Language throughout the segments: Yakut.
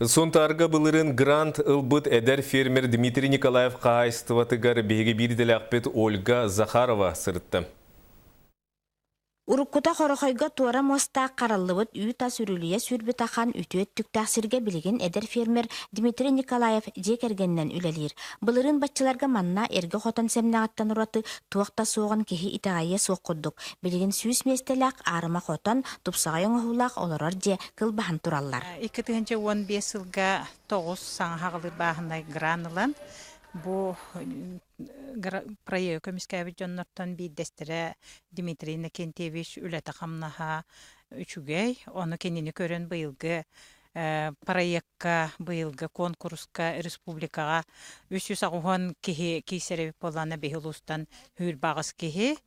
Сунтаарга былырыын грант ылбыт эдэр фермер Дмитрий Николаев хаһаайыстыбатыгар биһиги биир идэлээхпит Ольга Захарова сырытта. Уруккута Хорохойго туора муостаах хараллыбыт үүт-ас үрүлүйэ сүүрбүт ахан үтүө өттүктээх сиргэ билигин эдэр фермер Дмитрий Николаев дьиэ кэргэнинэн үлэлиир. Былырыын баччаларга манна эргэ хотон сэмнэҕиттэн ураты туох да суоҕун киһи итэҕэйиэ суох курдук. Билигин 100 миэстэлээх аарыма хотон, тупсаҕай оҥоһуулаах олорор дьиэ кылбаһан тураллар. 2015 сылга тоҕус саҥа хаҕылыыр бааһынай грант ылан, бу проегы көмүскээбит дьоннортон биирдэстэрэ Дмитрий Иннокентьевич үлэтэ-хамнаһа үчүгэй. Ону кинини көрөн быйылгы проекка, быйылгы куонкуруска республикаҕа 380 киһи киирсэр эбит буоллаҕына, биһи улуустан 108 киһи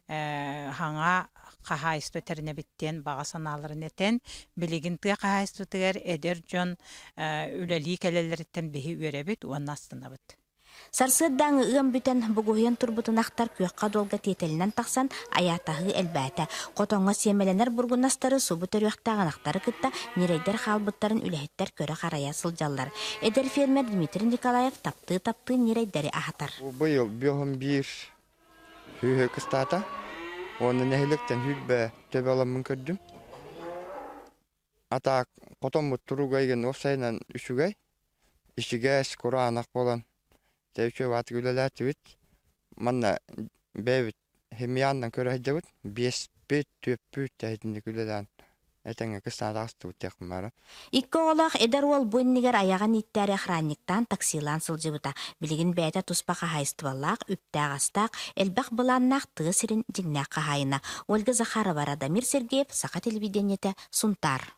хаҥа хаһаайыстыба тэринэбит диэн баҕа санааларын этэн, билигин тыа хаһаайыстыбатыгар эдэр дьон үлэлии кэлэллэриттэн биһи үөрэбит уонна астынабыт. Сарсыардааҥы ыам бүтэн, бугуһуйан турбут ынахтар күөххэ-дуолга тиэтэлинэн тахсан айаатаһыы элбээтэ. Хотоҥҥо сиэмэлэнэр бургунастары субу төрүөхтээх ынахтары кытта ньирэйдэр хаалбыттарын үлэһиттэр көрө-харайа сылдьаллар. Эдэр фермер Дмитрий Николаев таптыы-таптыы ньирэйдэри аһатар. Быйыл биоһун биир Сүүһэ кыстаата уонна нэһилиэктэн сүүрбэ төбө ыламмын көрдүм. Атаак хотоммут туруга игин уопсайынан үчүгэй. Ичигэс, кураанах буолан дьэ үчүгэй баҕатык үлэлээтибит. Манна бэйэбит химиянан көрө сылдьабыт. Биэспит, түөппүт итинник үлэлээн этэҥҥэ кыстаан таҕыстыбыт диэхпин баара. Икки оҕолоох эдэр уол бу иннигэр айаҕын ииттээри охранниктаан, таксилаан сылдьыбыта. Билигин бэйэтэ туспа хаһаайыстыбалаах, үптээх-астаах, элбэх былааннаах тыа сирин дьиҥнээх хаһаайына. Ольга Захарова, Радомир Сергеев, Саха телевидениетэ, Сунтаар.